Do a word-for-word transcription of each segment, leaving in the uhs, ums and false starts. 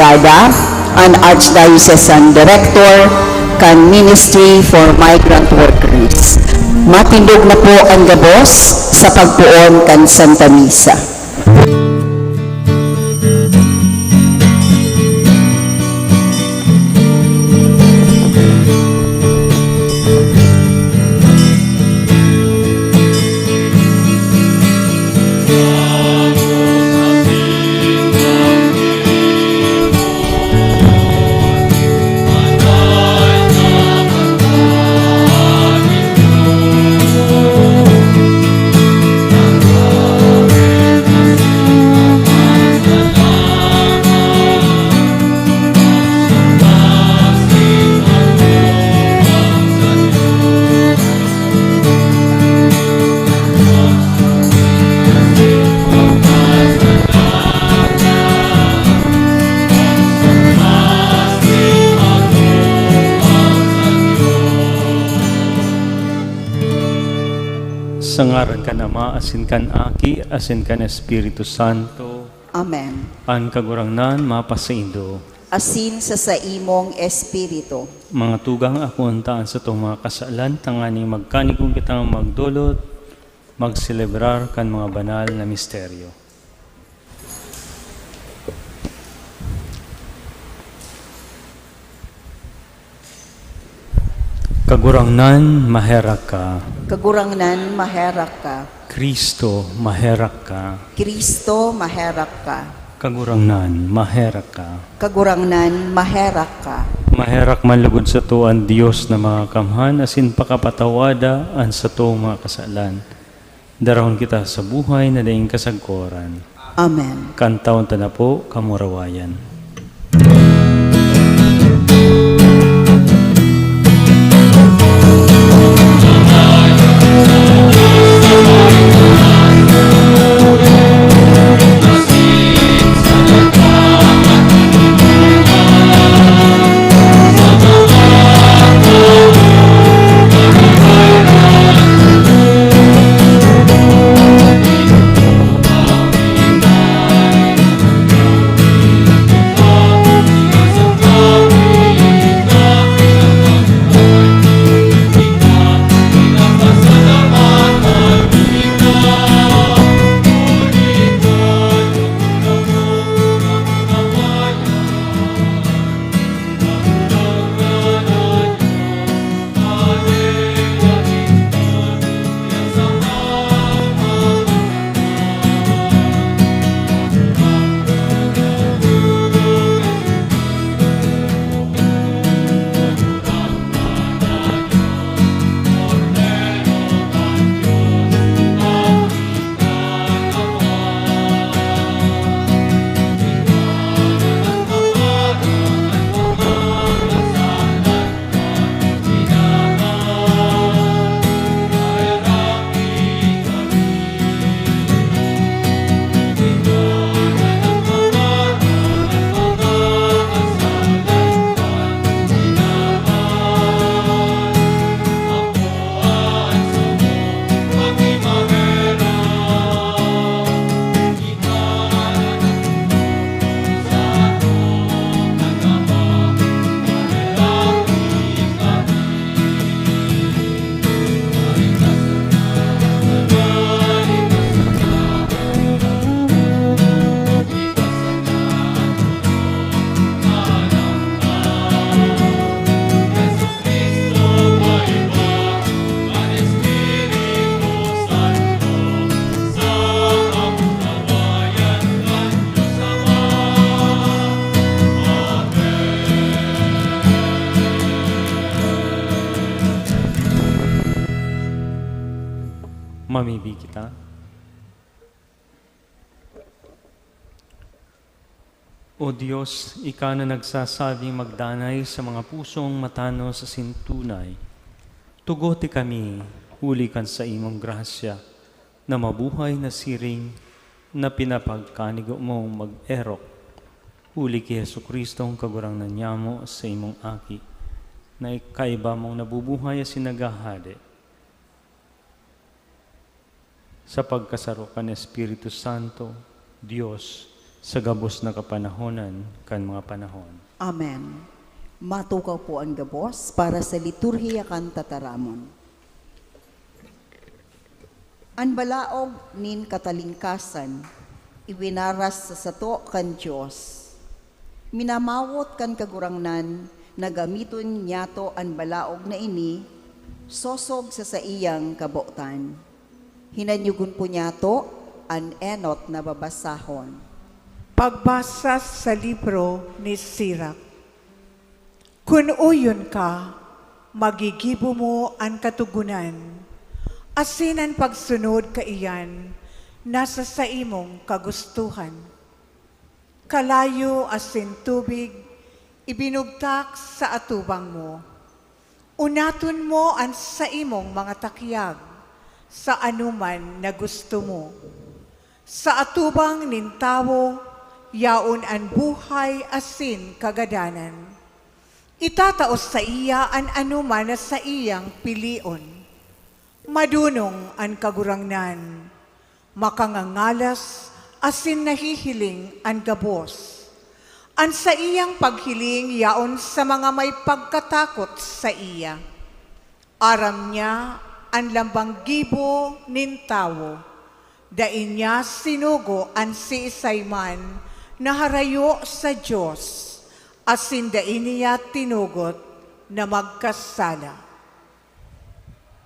Ada, an Archdiocesan Director kan Ministry for Migrant Workers. Matindog na po an gabos sa pagpoon kan Santa Misa. Sa ngaran kan Ama, asin kan Aki, asin kan Espiritu Santo. Amen. An Kagurangnan mapasaindo. Asin sa saimong espiritu. Mga tugang, akoon ta an satong mga kasalan, tanganing magkanigong kitang magdolot, magselebrar kan mga banal na misteryo. Kagurangnan, maherak ka. Kagurangnan, maherak ka. Kristo, maherak ka. Kristo, maherak ka. Kagurangnan, maherak ka. Kagurangnan, maherak ka. Maherak man lugod sato an Dios na Makakamhan asin pakapatawada an satong mga kasalan. Darahon kita sa buhay na daing kasagkoran. Amen. Kantaon ta na po, kamurawayan. Mamibi kita. O Dios, ika na nagsasabing magdanay sa mga pusong matanos asin tunay, tugoti kami, huli kan saimong grasya, na mabuhay na siring na pinapagkanigo mong mag-erok, huli ki Jesu-Cristong Kagurangnan nyamo, saimong Aki, na kaiba mong nabubuhay asin naghahade. Sa pagkasaro kan Espiritu Santo, Dios, Sa gabos na kapanahonan kan mga panahon. Amen. Matukaw po an gabos para sa liturhiya kan tataramon. An balaog nin katalingkasan, iwinaras sa sato kan Dios. Minamawot kan Kagurangnan na gamiton niyato an balaog na ini sosog sa saiyang kabotan. Hinanyogon po niyato an enot na babasahon. Pagbasa sa libro ni Sirak. Kun uyon ka, magigibo mo an Katogonan, asin an pagsunod kaiyan nasa saimong kagustohan. Kalayo asin tubig ibinugtak sa atubang mo. Unaton mo an saimong mga takyag sa anoman na gusto mo. Sa atubang nin tawo, yaon an buhay asin kagadanan. Itatao saiya an anoman na saiyang pilion. Madonong an Kagurangnan, makangangalas asin nahihiling an gabos. An saiyang paghiling yaon sa mga may pagkatakot saiya. Aram niya an lambang gibo nin tawo. Dai niya sinugo an siisay man na harayo sa Dios, asin dai niya tinugot na magkasala.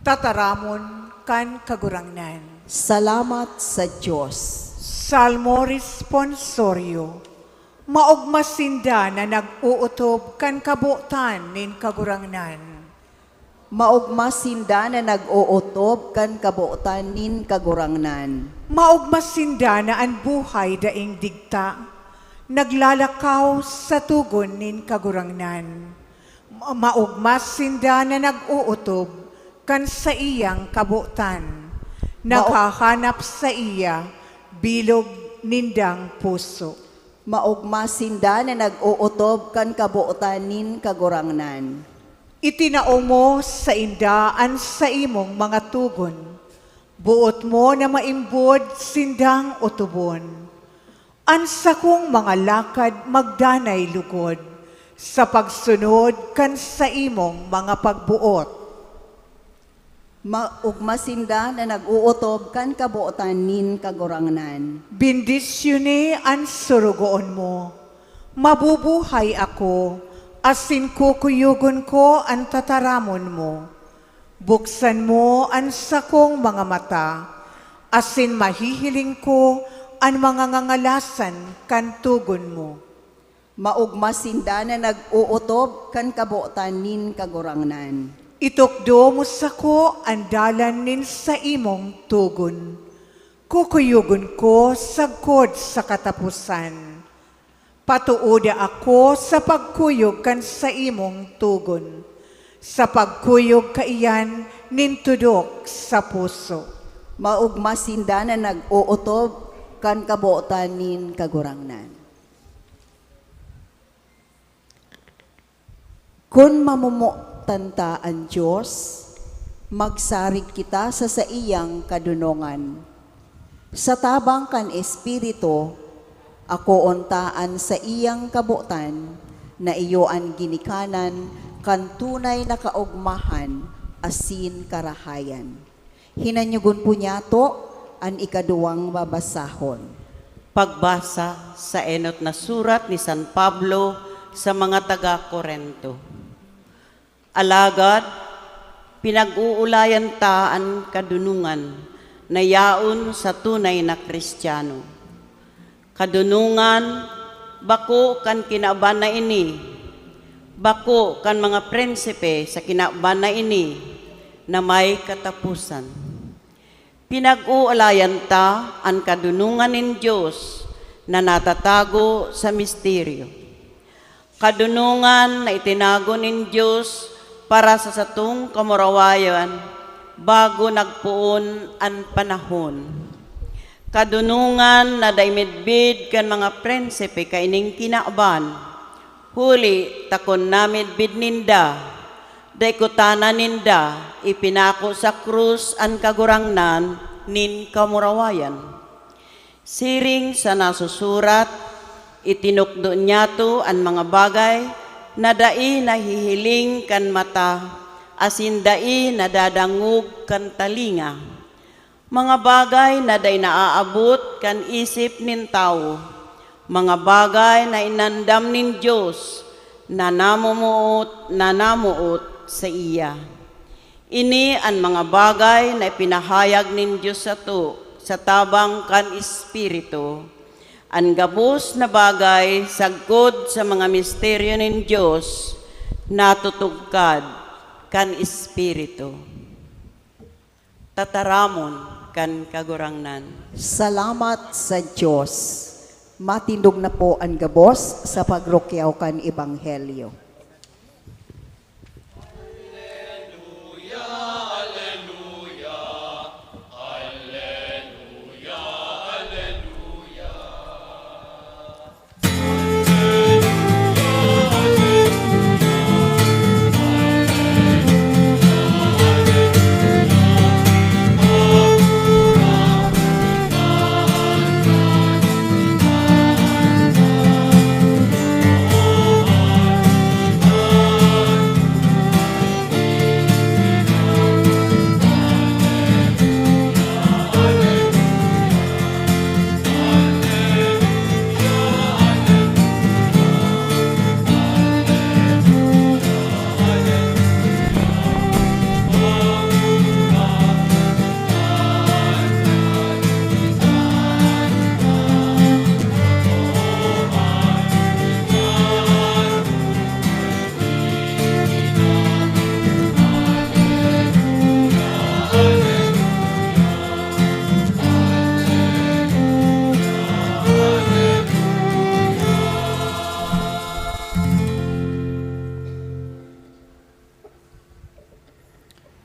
Tataramon kan Kagurangnan. Salamat sa Dios. Salmo Responsorio. Maogma sinda na nag-ootob kan kabotan nin Kagurangnan. Maogma sinda na nag-ootob kan kabotan nin Kagurangnan. Maogma sinda na an buhay daing digta, naglalakaw sa togon nin Kagurangnan. Ma-, maogma sinda na nag-ootob kan saiyang kabotan, Mao- naghahanap saiya bilog nindang puso. Maogma sinda na nag-ootob kan kabotan nin Kagurangnan. Itinao mo sainda an saimong mga togon, boot mo na maimbod sindang otobon. An sakong mga lakad magdanay lugod sa pagsunod kan saimong mga pagboot. Maogma sinda na nag-ootob kan kabotan nin Kagurangnan. Bendisyone an sorogoon mo. Mabubuhay ako, asin kukuyogon ko an tataramon mo. Buksan mo an sakong mga mata, asin mahihiling ko an mga ngangalasan kan togon mo. Maogma sinda na nag-ootob kan kabotan nin Kagurangnan. Itukdo mo sako an dalan nin saimong togon. Kukuyogon ko sagkod sa kataposan. Patooda ako sa pagkuyog kan saimong togon, sa pagkuyog kaiyan nin tudok sa puso. Maogma sinda na nag-ootob kan kabotan nin Kagurangnan. Kun mamomotan ta an Dios, magsarig kita sa saiyang kadonongan. Sa tabang kan Espiritu, akoon ta an saiyang kabotan na iyo an ginikanan kan tunay na kaogmahan asin karahayan. Hinanyogon po niyato an ikaduwang babasahon. Pagbasa sa enot na surat ni San Pablo sa mga taga Corinto. Alagad, pinag-uulayan ta an kadonongan na yaon sa tunay na Kristiyano. Kadonongan, bako kan kinaban na ini, bako kan mga prinsipe sa kinaban na ini na may kataposan. Pinag-uulayan ta an kadonongan nin Dios na natatago sa misteryo. Kadonongan na itinago nin Dios para sa satong kamurawayan bago nagpoon an panahon. Kadonongan na dai midbid kan mga prinsipe kaining kinaban, huli ta kun namidbid ninda, dai kutana ninda ipinako sa krus an Kagurangnan nin kamurawayan. Siring sa nasusurat, Itinukdo niyato an mga bagay na dai nahihiling kan mata, asin dai nadadangog kan talinga, mga bagay na dai naaabot kan isip nin tawo, mga bagay na inandam nin Dios na namomoot, na namoot saiya. Ini an mga bagay na ipinahayag nin Dios sato sa tabang kan Espiritu. An gabos na bagay sagkod sa mga misteryo nin Dios natutugkad kan Espiritu. Tataramon kan Kagurangnan. Salamat sa Dios. Matindog na po an gabos sa pagrukyaw kan Ebanghelyo.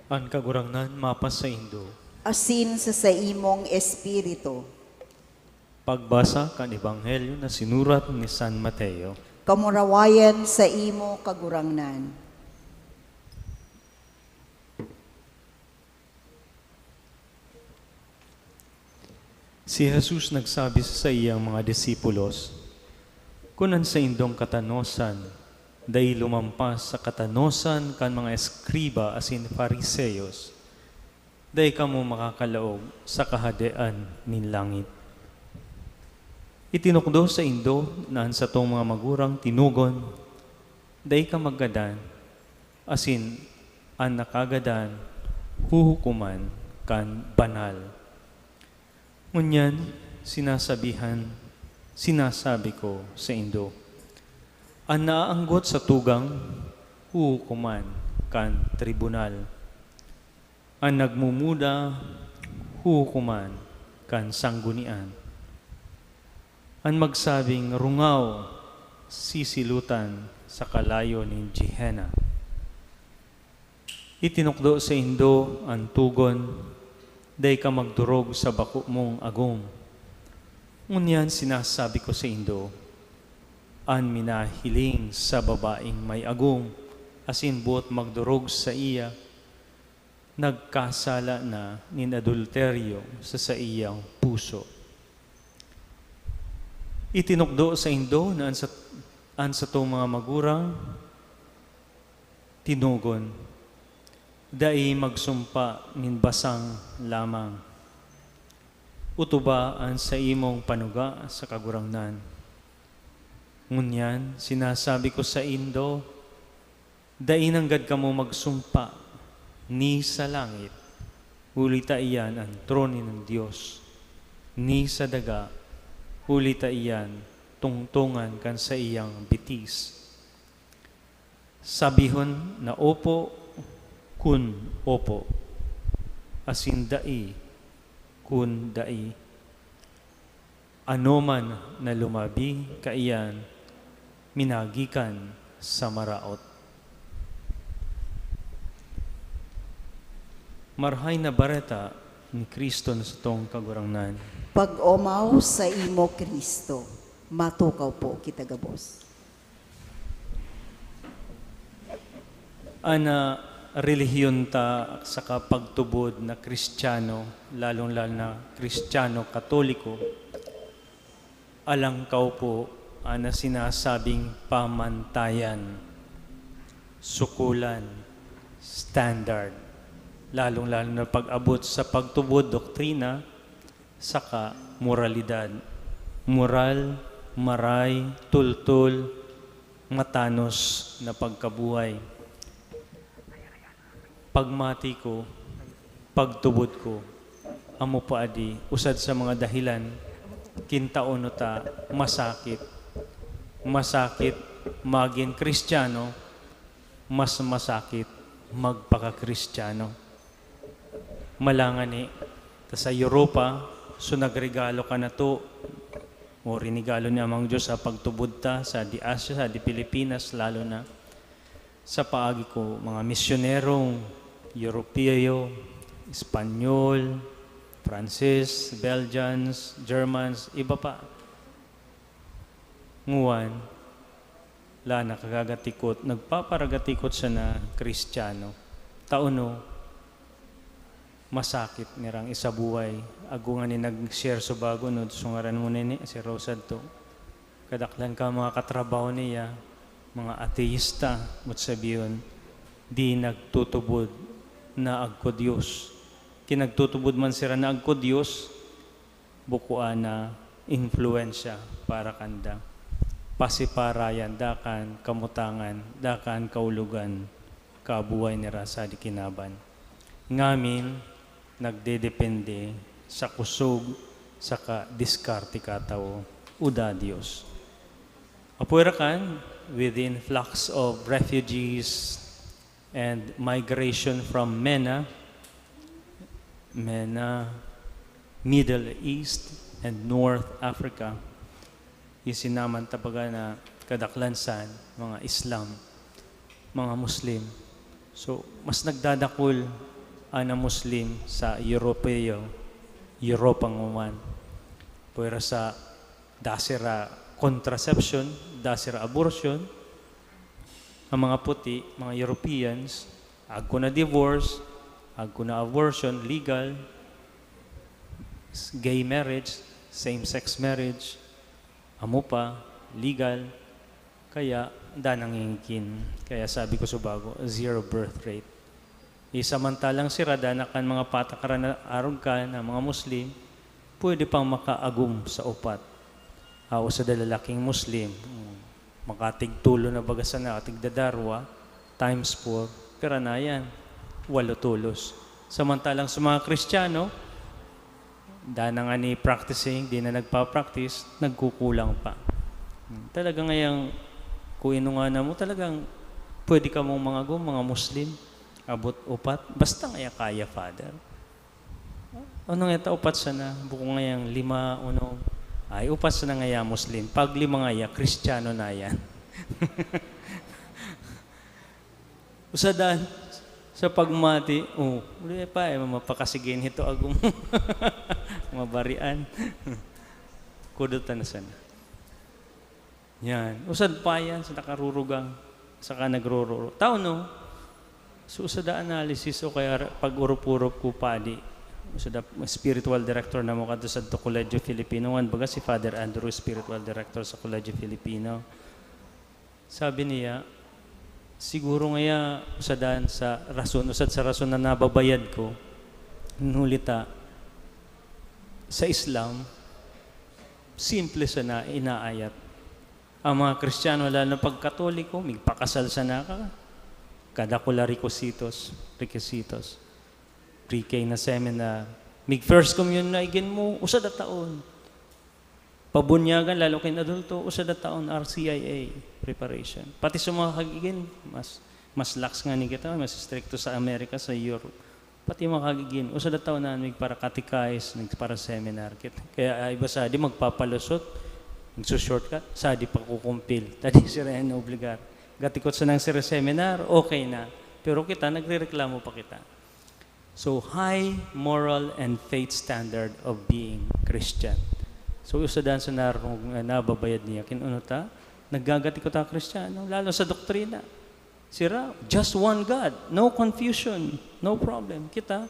An Kagurangnan mapasaindo. Asin sa saimong espiritu. Pagbasa kan Ebanghelyo na sinurat ni San Mateo. Kamurawayan saimo, Kagurangnan. Si Jesus nagsabi sa saiyang mga disipulos, "Kun an saindong katanosan dai lumampas sa katanosan kan mga eskriba asin Fariseos, dai kamo makakalaog sa Kahadean nin langit. Itinukdo saindo na an satong mga magurang tinugon, 'Dai ka maggadan,' asin, 'An nakagadan, huhukoman kan banal.' Ngunyan, sinasabihan, sinasabi ko saindo, an naaanggot sa tugang, huhukoman kan tribunal. An nagmumuda, huhukoman kan sanggunian. An magsabing, 'Rungaw,' sisilutan sa kalayo nin Gehenna. Itinukdo saindo an togon, 'Dai ka magdorog sa bako mong agom.' Ngunyan sinasabi ko saindo, an minahiling sa babaeng may agom asin boot magdorog saiya, nagkasala na nin adulteryo sa saiyang puso. Itinukdo saindo na an sat-, an satong mga magurang tinugon, 'Dai magsumpa nin basang lamang. Otoba an saimong panuga sa Kagurangnan.' Ngunyan, sinasabi ko saindo, dai nanggad kamo magsumpa, ni sa langit, huli ta iyan an trono nin Dios, ni sa daga, huli ta iyan tungtongan kan saiyang bitis. Sabihon na opo kun opo, asin dai kun dai. Anoman na lumabi kaiyan, minagikan sa maraot. Marahay na Bareta ni Cristo na satong Kagurangnan. Pag-omaw saimo, Cristo. Matukaw po kita gabos. An, ah, relihiyon ta saka pagtubod na Kristiyano, lalong-lalo na Kristiyano Katoliko, alangkaw po Ang sinasabing pamantayan, sukulan, standard, lalong-lalo na pag-abot sa pagtubod, doktrina, saka moralidad. Moral, maray, tultol, matanos na pagkabuhay. Pagmati ko, pagtubod ko, amo pa adi usad sa mga dahilan kin ta masakit. Masakit magin Kristiyano, mas masakit magpaka-Kristiyano. Malangani, ta sa Europa, so nagregalo ka na to, o rinigalo ni Amang Diyos sa pagtubod ta, sa di Asia, sa di Pilipinas, lalo na. Sa paagi ko, mga misyonerong Europeo, Espanyol, Francis, Belgians, Germans, iba pa. Nguan, la nakagagatikot, nagpaparagatikot siya na Kristiyano. Tauno, masakit nirang isabuhay. Agungan ni nag-share subago, no, so ngaran mo nini, si Rose adto. Kadaklan ka mga katrabaho niya, mga ateista, mut sabiyon, di nagtutubod na agko Dios. Kinagtutubod man sira na agko Dios, bukua na influensya para kanda. Pasiparayan, dakan kamutangan, dakan kaulogan, kabuhay nira sa di kinaban. Ngamin, nagdedepende sa kusog saka diskarte ka tawo, uda Dios. Apoy rakan, with the influx of refugees and migration from MENA, MENA, Middle East, and North Africa, isinaman tabaga na kadaklan san mga Islam, mga Muslim. So, mas nagdadakul ang Muslim sa Europeo, Europa nguman. Pwera sa dasira contraception, dasira abortion, ang mga puti, mga Europeans, agko na divorce, agko na abortion, legal, gay marriage, same-sex marriage, amo pa, legal, kaya danang ingkin. Kaya sabi ko sa bago, zero birth rate. Isamantalang sira, dana kan mga patakaran na arog kan na mga Muslim, pwede pang makaagom sa upat. Ah, usa da lalaking Muslim, mm, makatigtulo na baga sana, tigdadarwa, times four, pira na yan? Walo tulos. Samantalang sa mga Kristiyano, dana nga ni practicing, di na nagpa-practice, nagkukulang pa. Hmm, talaga ngayang, kung inunga na mo, talagang pwede ka mong mangagom, mga Muslim, abot upat. Basta ngaya kaya, Father. Ano nga ta, upat sana, bukong ngayang lima, uno. Ay, upat sana ngaya Muslim. Pag lima ngaya, Kristiyano na yan. Usadan, sa pagmati, oh, uli pa, eh, mapakasigin hito agom. Mabarian. Kudotan na sana. Yan. Usad pa yan sa nakarurugang, saka nagrororo. Tao, no? So, usada analysis o kaya ra-, pag-urup-urup ko, padi. Usada spiritual director na mo kadto sa Colegio Filipino. Ngan baga si Father Andrew, spiritual director sa Colegio Filipino. Sabi niya, "Siguro ngaya usadan sa rason, usad sa rason na nababayad ko, huli ta, sa Islam, simple sana inaayat. Ang mga Kristiyano, lalo na pag Katoliko, migpakasal sana ka. Kadakula requisitos, requisitos. Pre-K na seminar. Mig first communion na igin mo, usada taon. Pabunyagan, lalo kay adulto, usada taon, R C I A preparation." Pati sa mga kagigin, mas, mas lax nga ni kita, mas stricto sa Amerika, sa Europe. Pati mga kagigin, usada taon na mig para catechise, mig para seminar. Kit-, kaya, ah, iba sa di magpapalusot, magsushortcut, sa di pakukumpil. Tadi sira yan obligar. Gatikot sa nang sira seminar, okay na. Pero kita, nagrereklamo pa kita. So, high moral and faith standard of being Christian. So, usadan sa narong, nababayad niya, kin-, ano ta? Naggagati ko ta Kristiyano, lalo sa doktrina. Sira, just one God, no confusion, no problem. Kita,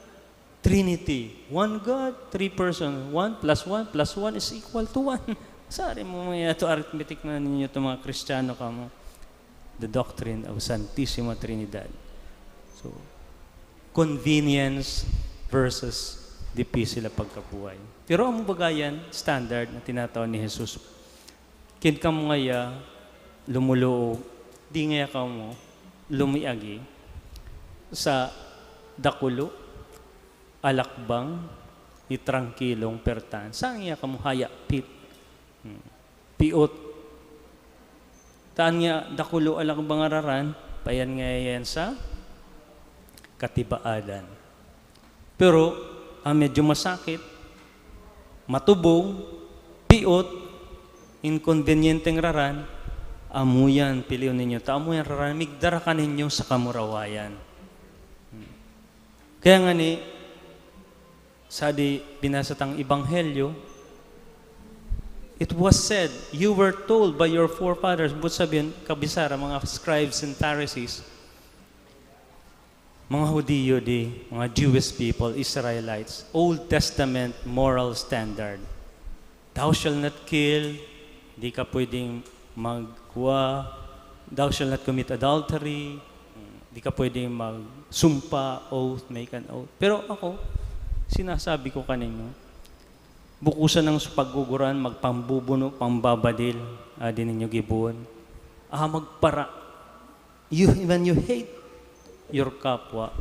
Trinity, one God, three person, one plus one plus one is equal to one. Sari mo mga yato arithmetic na ninyo itong mga Kristiyano kamo. The doctrine of Santisima Trinidad. So, convenience versus diphisil na pagkabuhay. Pero ang bagayan, standard na tinatao ni Jesus. Kin kamo ngaya, lumuluog, di ngaya kamo lumiagi sa dakulo, alakbang, ni trangkilong pertan. Saan ngaya kamo hayapit? Hmm. Piot. Taan nga dakulo alang bangararan, payan nga yan sa katibaadan. Pero, ang medyo masakit, matubong, piot, inkonbinyenteng raran, amuyan, pilion ninyo. Ta amuyan raran, migdara ka ninyo sa kamurawayan. Hmm. Kaya nga ni, sa di binasa tang ebanghelyo, it was said, "You were told by your forefathers," but sabihin, kabisara, mga scribes and Pharisees, mga Hudiyo di, mga Jewish people, Israelites, Old Testament moral standard. "Thou shall not kill," di ka pwedeng magkuha, "Thou shall not commit adultery," di ka pwedeng magsumpa, oath, make an oath. Pero ako, sinasabi ko kaninyo, bukusan ang pagguguran, magpambubuno, pambabadil, adi ninyo gibuon. Ah, magpara. You, when you hate your kapwa,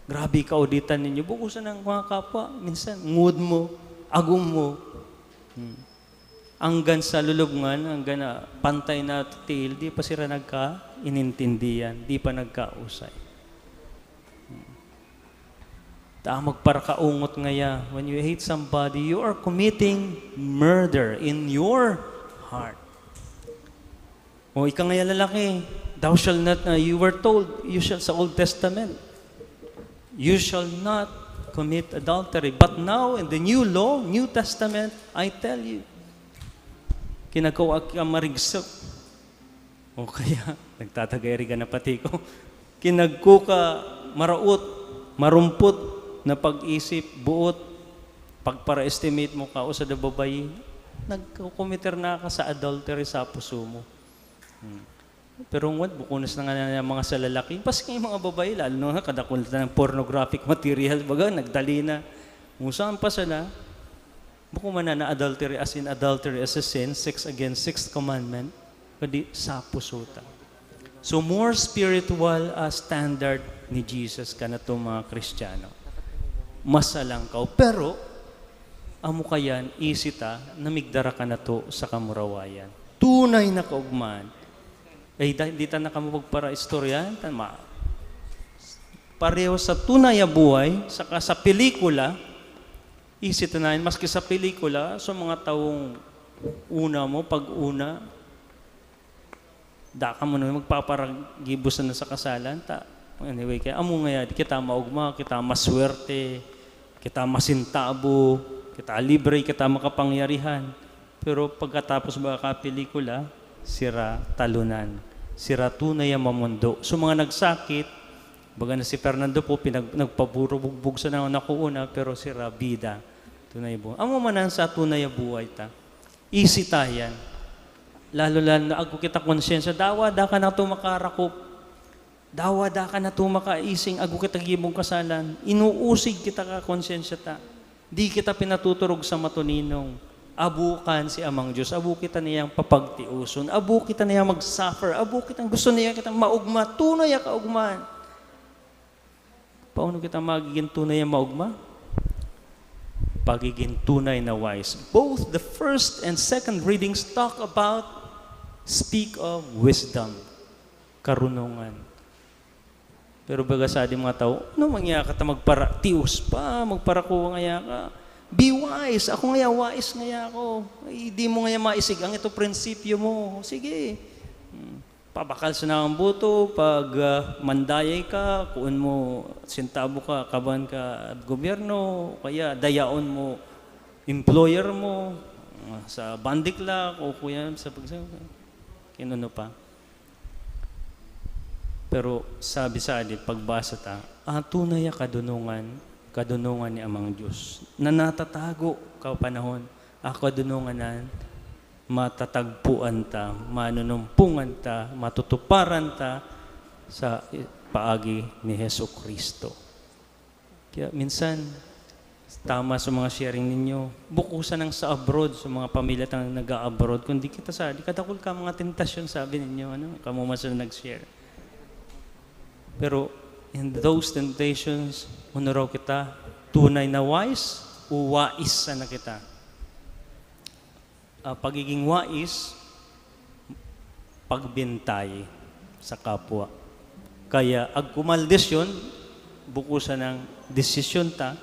grabe kauditan ninyo. Bukusan ang mga kapwa, minsan, ngud mo, agom mo. Hmm. Anggan sa lulubngan, anggan na pantay na tiil, di pa sira nagkainintindihan, di pa nagkausay. Hmm. Ta magparakaungot ngaya. When you hate somebody, you are committing murder in your heart. O ika ngaya lalaki, "Thou shall not," uh, you were told, you shall, sa Old Testament, "You shall not commit adultery." But now, in the new law, New Testament, I tell you, kinagkawag ka marigsok. O kaya, nagtatagay riga na pati ko. Kinagkuka, maraot, marumpot na pag-isip, buot, pagpara-estimate mo ka, o sa babayi, nagkukumiter na ka sa adultery sa puso mo. Hmm. Pero ngwat, bukunas na nga na mga sa lalaki. Paski yung mga babae, lalo na kadakul na ng pornographic material, baga, nagdali na. Kung saan pa sana, buko man na, na adultery, as in adultery as a sin, sex against sixth commandment, kundi sa puso ta. So, more spiritual, ah, standard ni Jesus ka na itong mga Kristiyano. Masalangkaw. Pero, amo kayan, easy ta, namigdara ka na to sa kamurawayan. Tunay na kaugman. Eh, dahil di ta na kamo pagparaistoryahan, ta ma-, pareho sa tunay a buhay, saka sa pelikula, easy ta na yan. Maski sa pelikula, sa mga taong una mo, pag-una, da ka mo na magpaparagibusan na sa kasalan, ta. Anyway, kaya amo nga yan, kita maugma, kita maswerte, kita masintabo, kita libre, kita makapangyarihan. Pero pagkatapos ba ka pelikula, sira talunan. Sira tunay ang mamundo. So, mga nagsakit, baga na si Fernando po, pinag-, nagpaburubugbog sa na-, nakuuna, pero sira bida. Tunay buhay. Amo man ang sa tunay a buhay ta. Easy ta yan. Lalo-lalo na agko kita konsyensya, dawa da ka na to makarakop. Dawa da ka na to makaising, agko kita gibong kasalan. Inuusig kita ka konsyensya ta. Di kita pinatuturog sa matuninong. Abukan si Amang Diyos, abo kita niyang papagtioson, abo kita niyang mag-suffer, abo kita, gusto niya kita maugma, tunay a kaugman. Paano kita magiging tunay na maugma? Pagiging tunay na wise. Both the first and second readings talk about, speak of wisdom, karunungan. Pero baga sa ating mga tao, "Ano mangyaka ta magparatios pa, magparakuwa ngaya ka? Be wise, ako ngaya wise ngaya ako. Ay, di mo ngaya maisig ang ito prinsipyo mo." Sige. Hmm. Pabakal sa nakang boto, pag, ah, mandayay ka, kuon mo, sentabo ka, kaban ka gobyerno, o kaya dayaon mo, employer mo, ah, sa bandiklak, o kuya sa pag-, kinuno pa. Pero sabi sa adi, pagbasa ta, "Ah, tunay a kadunongan, kadunongan ni Amang Diyos, na natatago ka panahon, ah, kadunongan na matatagpuan ta, manunumpungan ta, matutuparan ta sa paagi ni Jesu-Cristo. Kaya minsan, tama sa mga sharing ninyo, bukusan ang sa abroad, sa mga pamilya tang nag-a-abroad, kundi kita sa, di kadakul ka mga tentasyon, sabi ninyo, ano, kamo man sa nag-share. Pero in those temptations, uno raw kita, tunay na wise o wais sana kita? Ah, pagiging wais, pagbintay sa kapwa. Kaya agko maldisyon, buko sanang desisyon ta,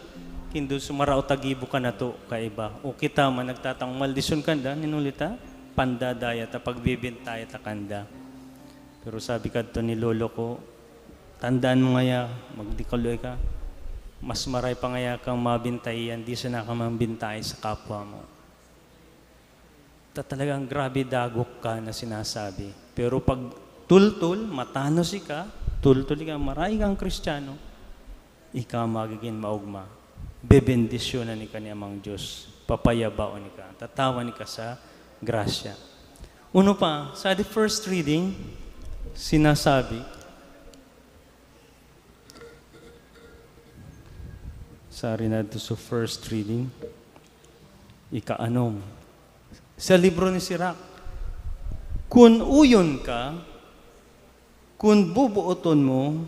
kindo sumaraot ta gibo kanato kaiba. O kita man nagtatangong maldisyon kanda, hinuli ta, pandadaya ta, pagbibintay ta kanda. Pero sabi kadto ni lolo ko, "Tandaan mo ngaya, magdikaloy ka, mas maray pa ngaya kang mabintayan, di sana ka mambintay sa kapwa mo." Ta-, talagang grabe dagok ka na sinasabi. Pero pag tultol, matanos ika, tultol ika, maray kang Kristiyano, ika magiging maogma. Bebendisyonan ika ni Amang Diyos. Papayabaon ika. Tatawan ika sa grasya. Uno pa, sa the first reading, sinasabi, sa rin adto sa first reading, ikaanom, sa libro ni Sirach, "Kun uyon ka, kun bubooton mo,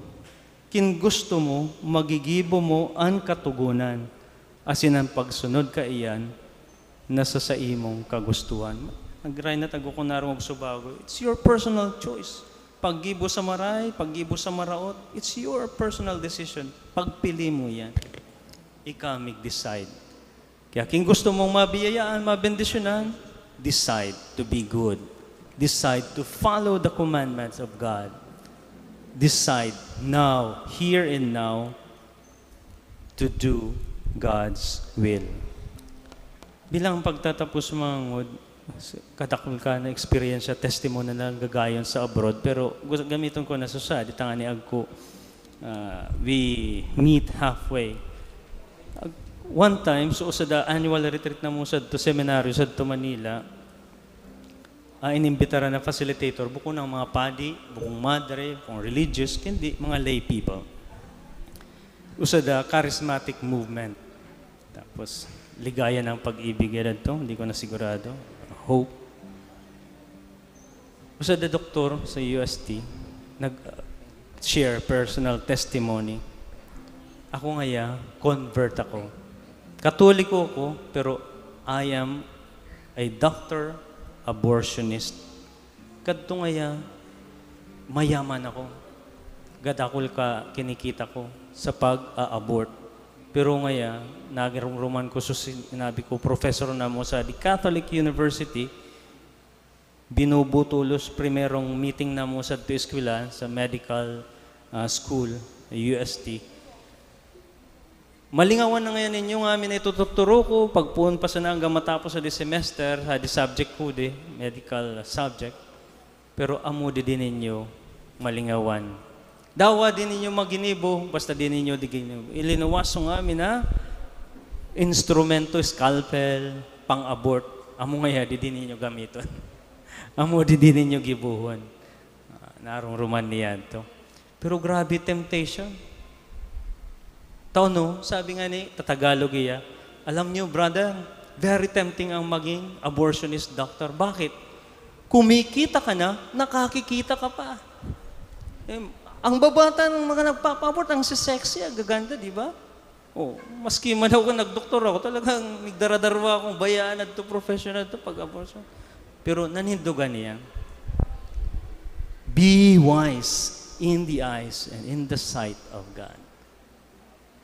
kin gusto mo, magigibo mo an Katogonan, asin an pagsunod kaiyan nasa saimong kagustuhan." Nagray na tago ko narong og subago. It's your personal choice. Paggibo sa maray, paggibo sa maraot, it's your personal decision. Pagpili mo yan. Ika mig-decide. Kaya king gusto mong mabiyayaan, mabendisyonan, decide to be good. Decide to follow the commandments of God. Decide now, here and now, to do God's will. Bilang pagtatapos, mga ngod, kadakul ka na eksperyensya, testimony na gagayon sa abroad, pero gus-, gamiton ko na sa sa, di tanga ni agko, ah, we meet halfway. Ag-, one time, so sa da annual retreat na mo sa to seminaryo sa to Manila, ah, inimbitaran na facilitator, bukon ang mga padi, bukong madre, bukong religious, kundi mga lay people. Usa da charismatic movement. Tapos, ligaya ng pag-ibig yan to, hindi ko na sigurado. Hope. Usa da doktor sa U S T, nag-share personal testimony. Ako ngaya, convert ako. Katoliko ako, pero I am a doctor abortionist. Kadto ngaya, mayaman ako. Gadakol ka kinikita ko sa pag-a-abort. Pero ngaya, nagirumruman ko sa sinabi ko, professor na mo sa the Catholic University, binubutulos primerong meeting na mo sa eskwela, sa medical, ah, school, U S T. Malingawan na ngayon ninyo nga amin na itututuro ko, pagpuon pa sana hanggang matapos sa di semester, sa di subject ko di, medical subject. Pero amo di din ninyo malingawan. Dawa di ninyo maginibo, basta di ninyo di ginibo. Ilinuwas ko nga amin na instrumento, scalpel, pang-abort. Amo ngaya, di din ninyo gamiton. Amo di din ninyo gibuhon. Ah, narumruman niyan to. Pero grabe temptation. Tao, no? Sabi nga ni, tatagalog iya, "Alam niyo, brother, very tempting ang maging abortionist doctor." Bakit? Kumikita ka na, nakakikita ka pa. Eh, ang babata ng mga nagpapa-abort, ang sexy, ang gaganda, di ba? Oh, maski man ako nagdoktor ako, talagang nagdaradarwa akong bayaan adto, professional to, pag-abortion. Pero nanindogan niya, "Be wise in the eyes and in the sight of God."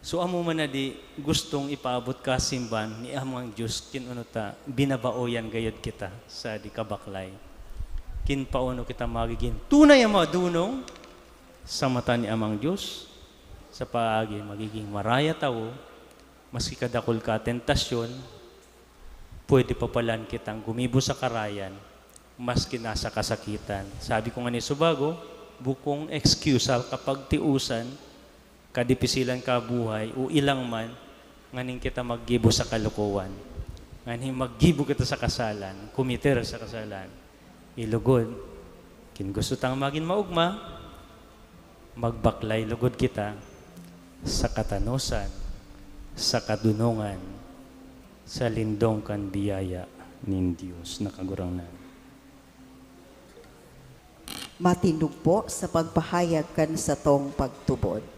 So, amo man na di gustong ipaabot ka simbahan ni Amang Diyos, kin ano ta, binabaoyan gayod kita sa di kabaklay. Kin paano kita magiging tunay ang madunong sa mata ni Amang Diyos? Sa paagi, magiging maraya tawo, maski kadakol ka tentasyon, pwede pa palan kitang gumibo sa karayan, maski nasa kasakitan. Sabi ko nga ni subago, bukong excusal kapag tiusan, kadipisilan ka buhay, o ilang man, nganing kita maggibo sa kalokohan. Nganhi maggibo kita sa kasalan, kumiter sa kasalan. Ilugod, kin gusto tang magin maogma, magbaklay lugod kita sa katanosan, sa kadunongan, sa lindong kan biyaya nin Dios na Kagurangnan. Matindog po sa pagpahayag kan satong pagtubod.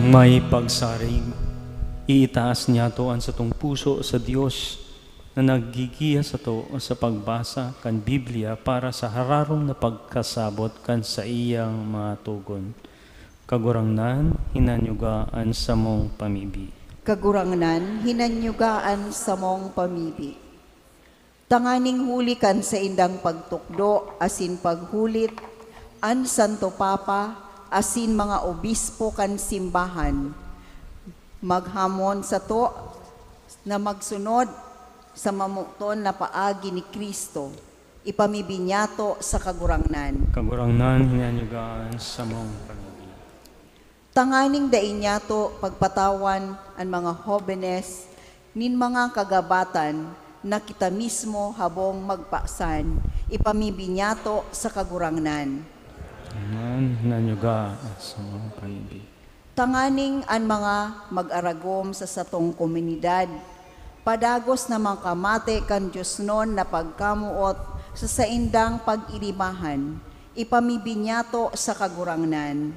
May pagsarig, iitaas niyato an satong puso sa Dios na naggigiya sato sa pagbasa kan Biblia para sa hararom na pagkasabot kan saiyang mga togon. Kagurangnan, hinanyuga an samong pamibi. Kagurangnan, hinanyuga an samong pamibi. Tanganing huli kan saindang pagtukdo asin paghulit, an Santo Papa asin mga obispo kan simbahan maghamon sato na magsunod sa mamoton na paagi ni Cristo. Ipamibi niyato sa Kagurangnan. Kagurangnan, hinanyuga an samong pamibi. Tanganing dai niyato pagpatawan an mga hobenes nin mga kagabatan na kita mismo habong magpasan, ipamibi niyato sa Kagurangnan. Amen. Hinanyuga an samong pamibi. Tanganing an mga mag-aragom sa satong komunidad, padagos na makamate kan diosnon na pagkamoot sa saindang pag-irimahan, ipamibi niyato sa Kagurangnan.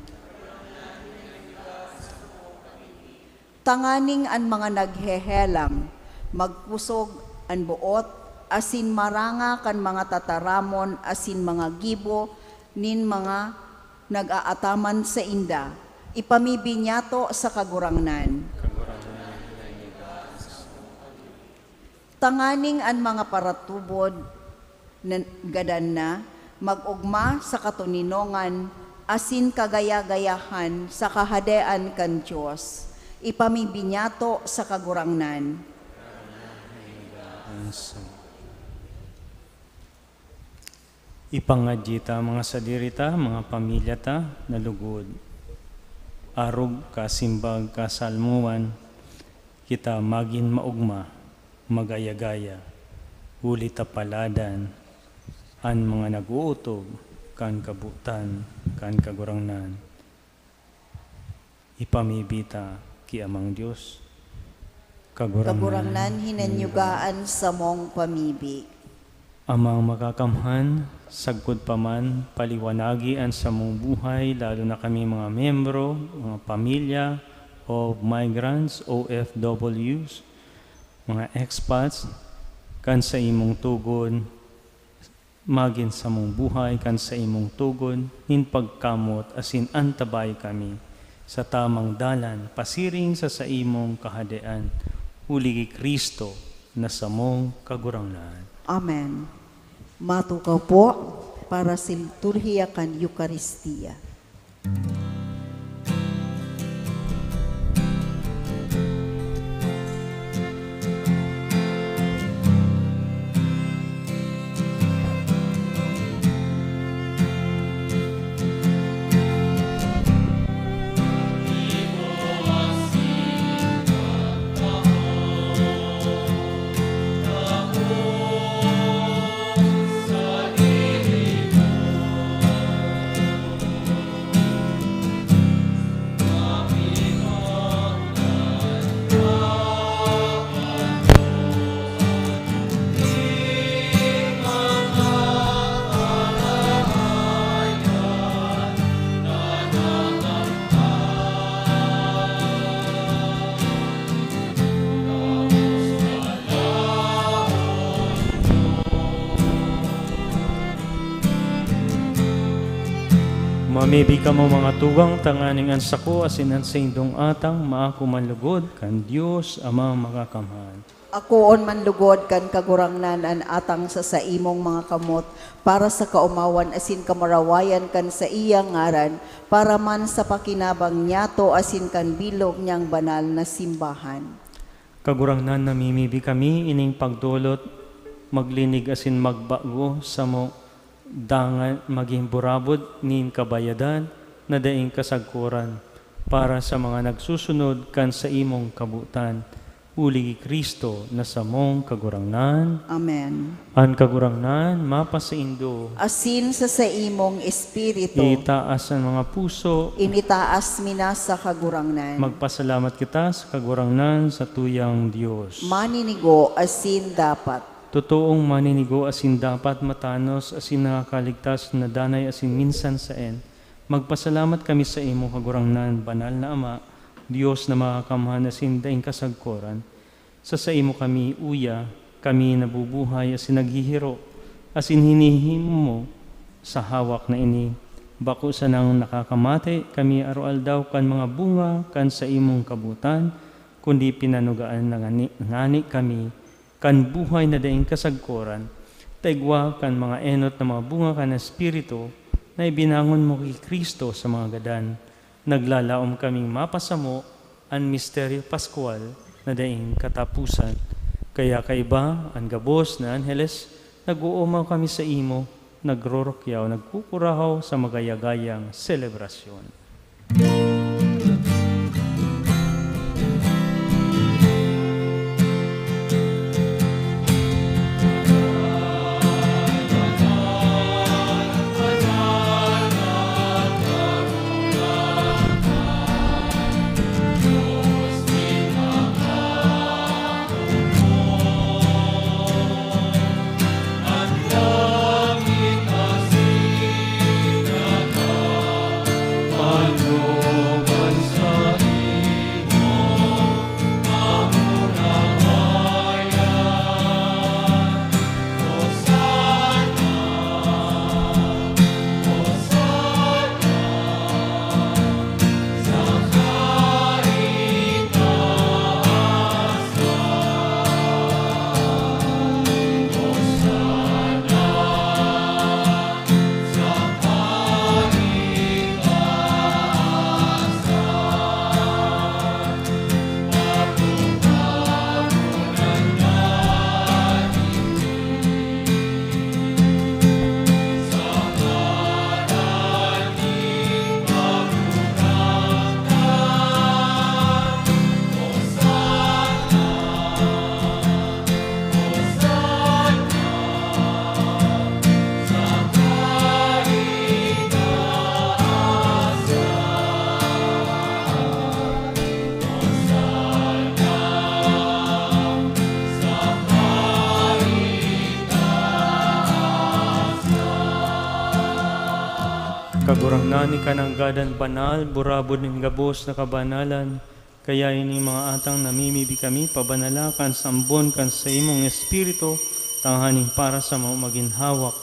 Tanganing an mga naghehelang magkosog an boot, asin maranga kan mga tataramon asin mga gibo nin mga nag-aataman sainda, ipamibinyato sa Kagurangnan. Tanganing an mga paratubod na gadan na, mag-ogma sa katoninongan asin kagaya-gayahan sa Kahadean kan Dios, ipamibinyato sa Kagurangnan. Ipangadyi ta, mga sadiri ta, mga pamilya ta, na lugod. Arog, kasimbag, kasalmowan, kita magin maogma, magaya-gaya, huli ta paladan an mga nag-ootob kan kabotan kan Kagurangnan. Ipamibi ta ki Amang Dios. Kagurangnan, Kagurangnan, hinanyuga an samong pamibi. Amang Makakamhan, sagkod pa man paliwanagi an samong buhay, lalo na kami mga miyembro, mga pamilya of migrants, O F Ws, mga expats, kan saimong tugon, magin samong buhay kan saimong tugon nin pagkamot asin antabay kami sa tamang dalan pasiring sa saimong Kahadean, huli ki Cristo na samong Kagurangnan. Amen. Matukaw po para sa liturhiya kan Eukaristia. Mamibi kamo, mga tugang, tanganing an sako asin an saindong atang maako man lugod kan Dios Amang Makakamhan. Akoon man lugod kan Kagurangnan an atang sa saimong mga kamot, para sa kaomawan asin kamurawayan kan saiyang ngaran, para man sa pakinabang niyato asin kan bilog niyang banal na simbahan. Kagurangnan, namimibi kami ining pagdolot, maglinig asin magbago samo, dangan magin burabod nin kabayadan na daing kasagkoran para sa mga nagsusunod kan saimong kabotan, huli ki Cristo na samong Kagurangnan. Amen. An Kagurangnan mapasaindo. Asin sa saimong espiritu. Itaas an mga puso. Initaas mi na sa Kagurangnan. Magpasalamat kita sa Kagurangnan, satuyang Dios. Maninigo asin dapat. Totoong maninigo asin dapat, matanos asin nakakaligtas na danay asin minsan saen. Magpasalamat kami saimo, Kagurangnan, banal na Ama, Dios na makakamhan asin daing kasagkoran. Sa saimo kami uya, kami nabubuhay asin naghihiro, asin hinihimo sa hawak na ini. Bako sanang nakakamate kami aroaldaw kan mga bunga kan saimong kabotan, kundi pinanugaan na ngani, ngani kami kan buhay na daing kasagkoran, ta igwa kan mga enot na mga bunga kan Espiritu na ibinangon mo ki Cristo sa mga gadan. Naglalaom kaming mapasamo an misteryo paskwal na daing kataposan. Kaya kaiba an gabos na anheles, nag-oomaw kami saimo, nagrorokyaw, nagkukurahaw sa magaya-gayang selebrasyon. Kagurangnan, ika nanggadan banal, burabod nin gabos na kabanalan, kaya ini mga atang namimibi kami, pabanala kan sambon kan saimong Espiritu, tanganing para samo magin hawak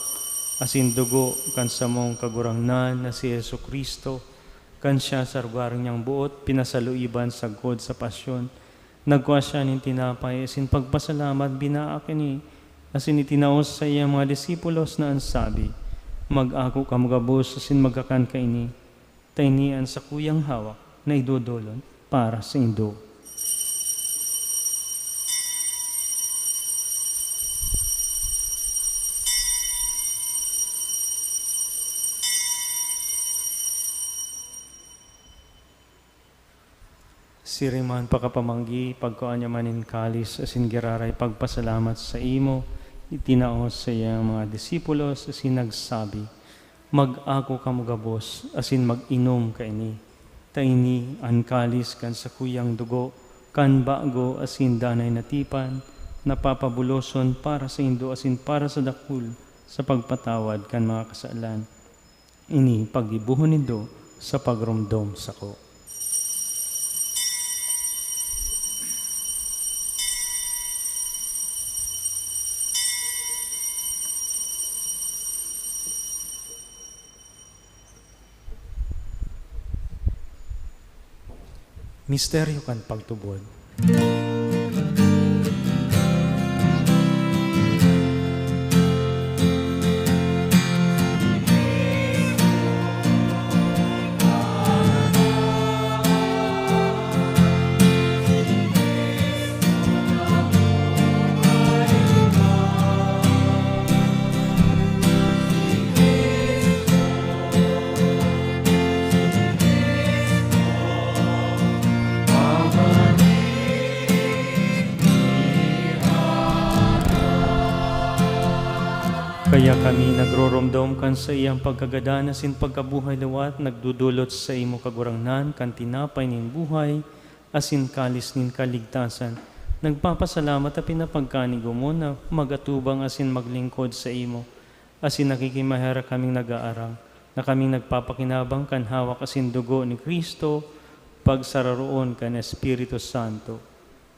asin dugo kan samong Kagurangnan na si Jesu-Cristo. Kan siya sa lugar niyang boot pinasaluiban sagkod sa pasyon, nagkua siya nin tinapay asin pagpasalamat, binaak ini, asin itinao sa saiyang mga disipulos na an sabi, "Mag-ako kamo gabos asin magkakan kaini, ta ini an sakuyang hawak na idodolon para saindo." Siring man pakapamanggi, pagkua niya man nin kalis asin giraray pagpasalamat saimo, itinao sa iyang mga disipulos asin nagsabi, "Mag-ako kamo gabos asin mag-inom kaini, ta ini an kalis kan sakuyang dugo kan bago asin danay na tipan, na papabuloson para saindo asin para sa dakul sa pagpatawad kan mga kasalan. Ini paggibohon nindo sa pagromdom sako." Misteryo kan pagtubod. Kaya kami, nagroromdom kan saiyang pagkagadan asin pagkabuhay liwat, nagdodolot saimo, Kagurangnan, kan tinapay nin buhay asin kalis nin kaligtasan. Nagpapasalamat ta pinapagkanigo mo na mag-atubang asin maglingkod saimo, asin nakikimaherak kaming nag-aarang na kaming nagpapakinabang kan hawak asin dugo ni Cristo, pagsararoon kan Espiritu Santo.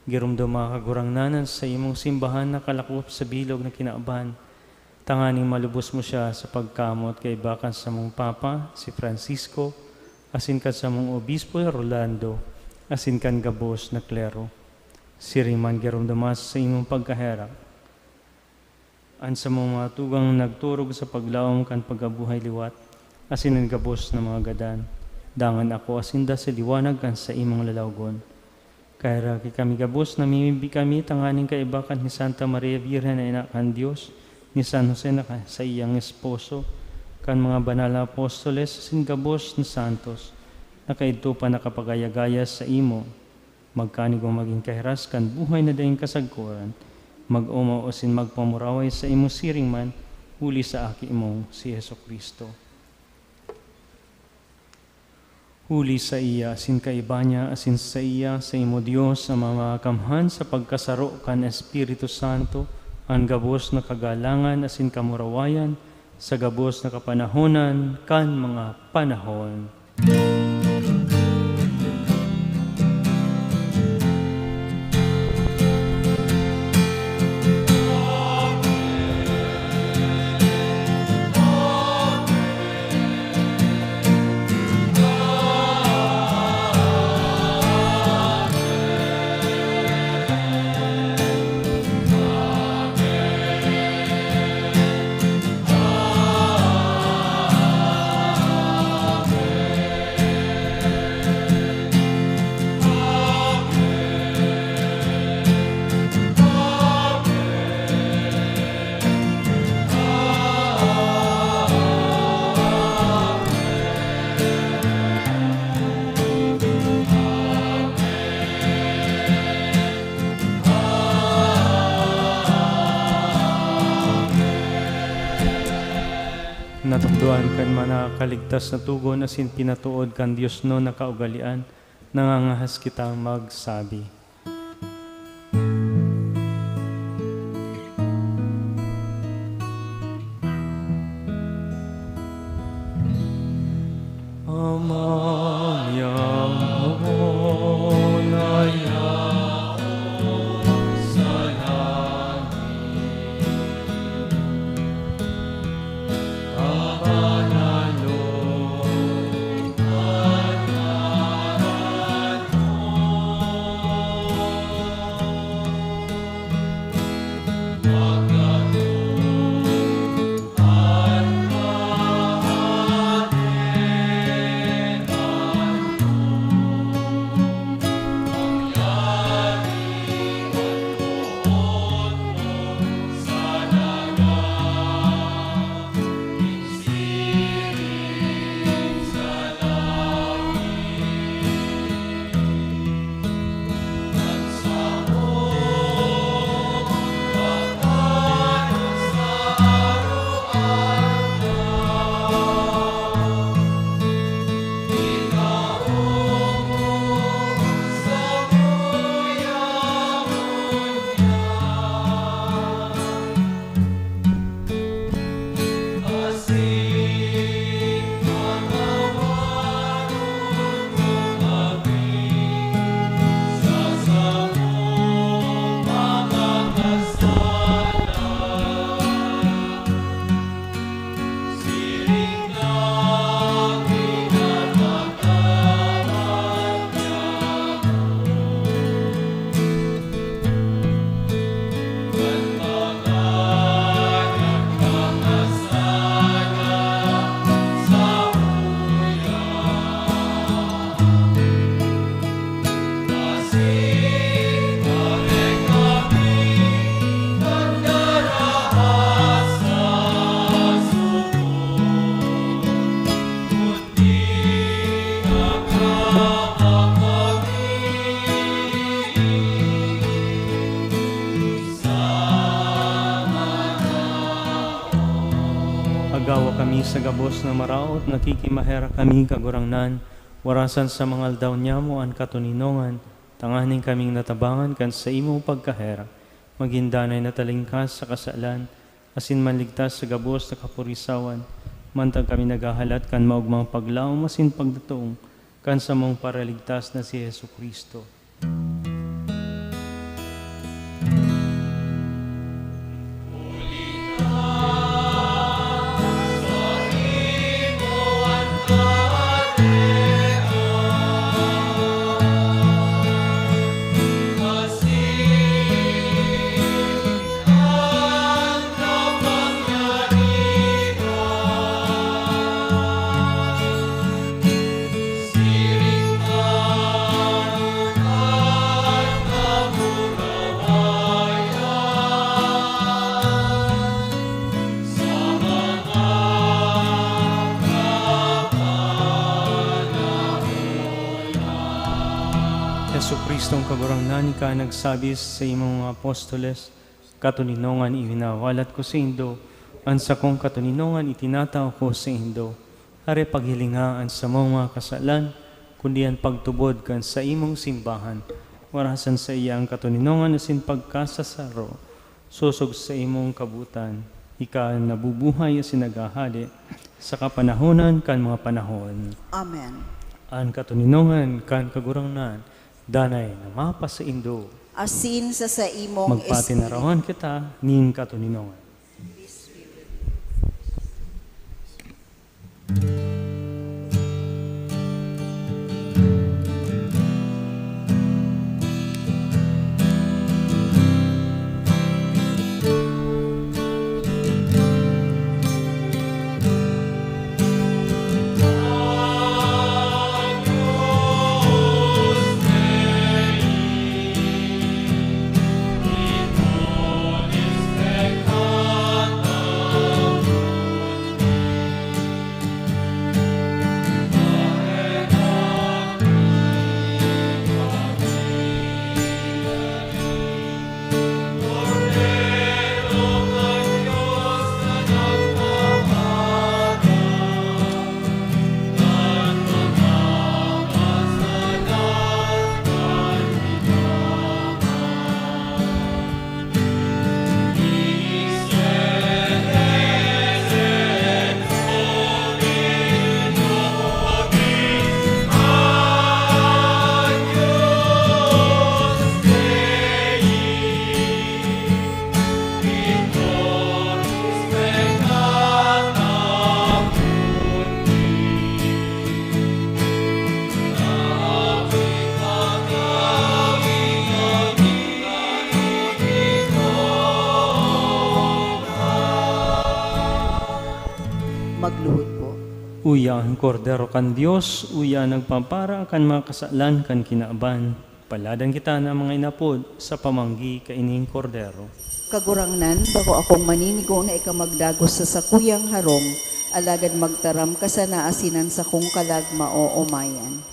Giromdoma, Kagurangnan, an saimong simbahan na kalakop sa bilog na kinaban, tanganing malubos mo siya sa pagkamoot kaiba kan samong Papa, si Francisco, asin kan samong Obispo, Rolando, asin kan gabos na klero. Siring man giromdoma sa saimong pagkaherak an samong mga tugang nagturog sa paglaom kan pagkabuhay liwat, asin an gabos na mga gadan. Dangan akoa sinda sa liwanag kan saimong lalawgon. Kaheraki kami gabos, namimibi kami tanganing kaiba kan hi Santa Maria Birhen na ina kan Dios, ni San Jose na ka-, saiyang esposo, kan mga banal na apostoles, asin gabos na santos, na kaidto pa nakapagaya-gaya saimo. Magkanigong magin kahiras kan buhay na daing kasagkoran, mag-omaw asin magpamuraway saimo siring man, huli sa Aki mong si Jesu-Cristo. Huli saiya, asin kaiba niya, asin saiya, saimo Dios, Ama Makakamhan, sa pagkasaro kan Espiritu Santo, an gabos na kagalangan asin kamurawayan, sa gabos na kapanahonan kan mga panahon. Natukdoan kan mga kaligtas na togon asin pinatood kan diosnon na kaugalean, nangangahas kitang magsabi. Tawa kami sa gabos na maraot, nakikimaherak kami, Kagurangnan, warasan sa mga aldaw niyamo an katoninongan, tanganing kaming natabangan kan saimong pagkaherak, magin danay na talingkas sa kasalan, asin manligtas sa gabos na kapurisawan, mantang kami naghahalat kan maogmang paglaom asin pagdatong kan samong Paraligtas na si Jesu-Cristo. Jesu-Cristong Kagurangnan, ika nagsabi sa imong mga apostoles, "Katoninongan iwinawalat ko saindo, an sakong katoninongan itinatao ko saindo." Hare paghilinga an samong mga kasalan, kundi an pagtubod kan saimong simbahan. Warasan saiya an katoninongan asin pagkasasaro, sosog sa imong kabotan. Ika an nabubuhay asin naghahade sa kapanahonan kan mga panahon. Amen. An katoninongan kan Kagurangnan danay na mapasaindo. Asin sa saimong Magpatinarawan kita nin katoninongan. Magluhod po. Uya an Kordero kan Dios, uya an nagpapara kan mga kasalan kan kinaban. Paladan kita na mga inapod sa pamanggi kaining Kordero. Kagurangnan, bako akong maninigo na ika magdagos sa sakuyang harong, alagad magtaram ka sana asin an sakong kalag maoomayan.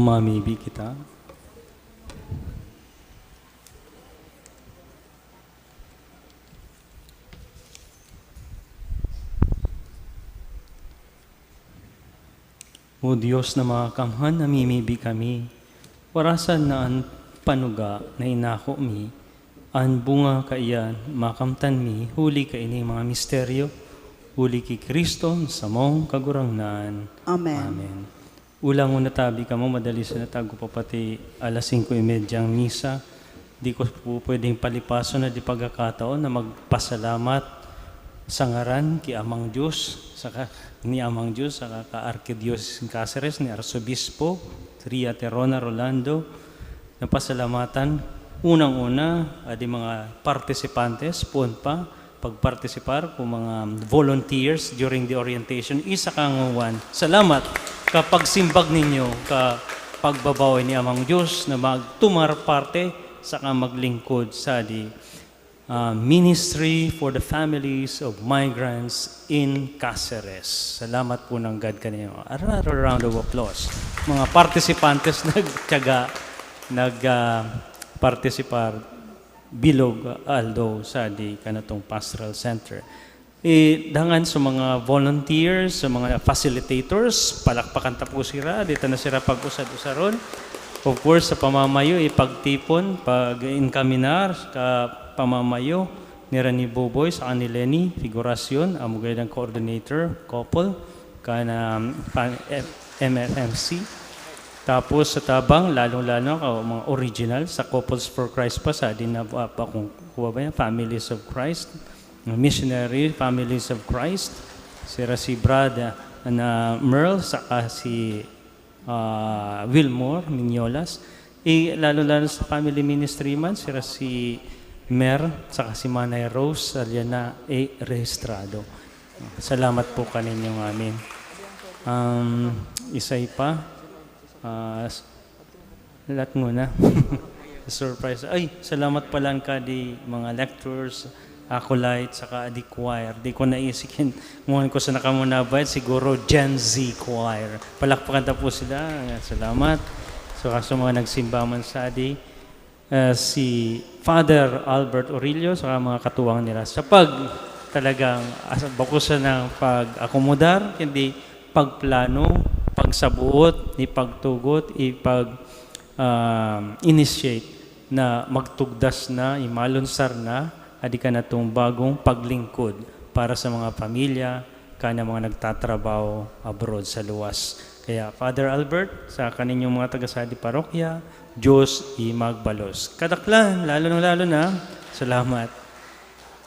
Mamibi kita. O Dios na makakamhan, namimibi kami. Warasan na an panuga na inako mi, an bunga kaiyan makamtan mi, huli kaining mga misteryo, huli ki Cristo na samong Kagurangnan. Amen. Amen. Ulang mo natabi kamo, madali sa natago pa pati alas singko y media ang misa. Di ko po pwedeng palipason na di pagkakataon na magpasalamat sa ngaran ki Amang Diyos, saka ni Amang Diyos, saka ka Arkidiocese ng Caceres, ni Arsobispo Ria Terona Rolando, na pasalamatan, unang-una, adi mga partisipantes, poon pa, pagpartisipar ko mga volunteers during the orientation. Isa kang one. Salamat ka pagsimbag ninyo, ka pagbabawi ni Amang Diyos na magtumar parte saka maglingkod sa di, ah, Ministry for the Families of Migrants in Caceres. Salamat po ng God kanino. Another round of applause. Mga participantes nagtiyaga, nag, ah, partisipar bilog aldo sa di kanatong pastoral center. Eh, dangan sa mga volunteers, sa mga facilitators, palakpakan ta po sira, di ta na sira pag-usad-usaron. Of course, sa pamamayo, ipagtipon, pag-enkaminar, ka pamamayo, ni Rani Boboy, sa ni Lenny Figuracion, amo gayud ang coordinator, couple, kan, um, pan-, M F M C. Tapos sa tabang, lalong-lalo na ka mga original sa Couples for Christ pa, sa din na, ah, pa kung kuha ba yan? Families of Christ, missionary, Families of Christ, sira si Brad, ah, na Merle, saka si, ah, Wilmore Mignolas. Eh, lalo-lalo sa family ministry man, sira si Mer, saka si Manay Rose Aliana, eh, rehistrado. Salamat po kaninyong amin. Um, isay pa, ah, s-, lahat muna. Surprise. Ay, salamat pala ka di mga lecturers, acolyte, saka di choir. Di ko naisip yun. Ngunyan ko sa nakamunabayad, siguro Gen Z Choir. Palakpakan ta po sila. Salamat. So, kaso mga nagsimba man sa di, ah, si Father Albert Orillo, saka mga katuwang nila. Sa pag, talagang, as-, bako sa ng pag-akomodar, kundi pagplano, pagsabuot, ipagtugot, ipag, ah, initiate na magtugdas na, imalunsar na, adi ka na tong bagong paglingkod para sa mga pamilya, kana mga nagtatrabaho abroad sa luwas. Kaya, Father Albert, sa kaninyong mga taga-Sadi Parokya, Diyos i magbalos. Kadaklan, lalo na, lalo na, salamat.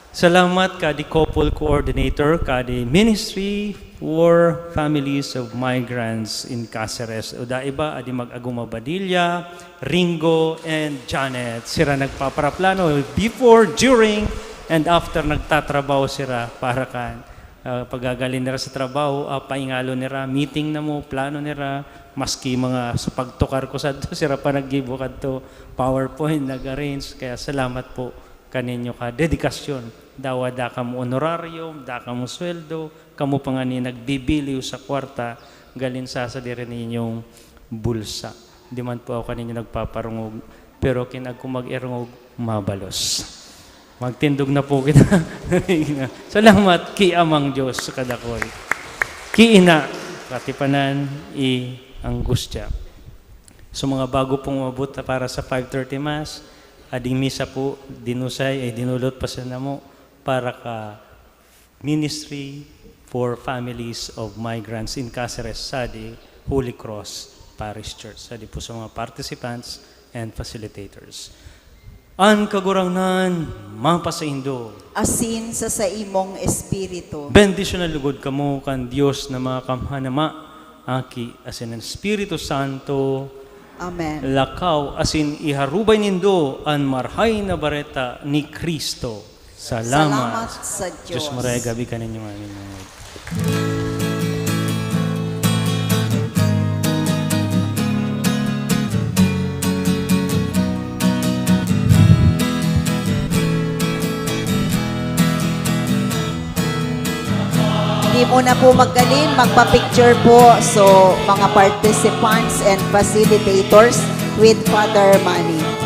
Salamat ka di couple coordinator, ka di Ministry for Families of Migrants in Caceres. O da iba, adi mag-Aguma Badilla, Ringo, and Janet. Sira nagpaparaplano before, during, and after nagtatrabaho sira para kan, ah, pagagalin nira sa trabaho, ah, paingalo nira, meeting na mo, plano nira, maski mga sa pagtukar ko sa sira pa naggibo kadto, PowerPoint, nag-arrange. Kaya salamat po kaninyo ka dedikasyon. Dawa da kamo honorarium, da kamo sweldo, kamo pa ngani nagbibiliw sa kwarta, galin sa sadiri ninyong bulsa. Di man po ako kaninyo nagpaparungog, pero kin agko mag-erungog, mabalos. Magtindog na po kita. Salamat ki Amang Diyos sa kadakol. Ki Ina, katipanan, i angustya. So, mga bago pong umabot na para sa five thirty Mass, ading misa po, dinusay, ay dinulot pa sa namo para ka Ministry for Families of Migrants in Caceres, sa di Holy Cross Parish Church. Sa di po sa mga participants and facilitators. An Kagurangnan mapasaindo. Asin sa saimong espiritu. Bendisyon na lugod kamo kan Dios na makakamhan, Ama, Aki, asin an Espiritu Santo. Amen. Lakaw asin iharubay nindo an Marahay na Bareta ni Cristo. Salamat. Salamat sa Diyos. Diyos marhay gabi kaninyo, amin. Hindi muna po maggaling, magpa-picture po. So, mga participants and facilitators with Father Manny.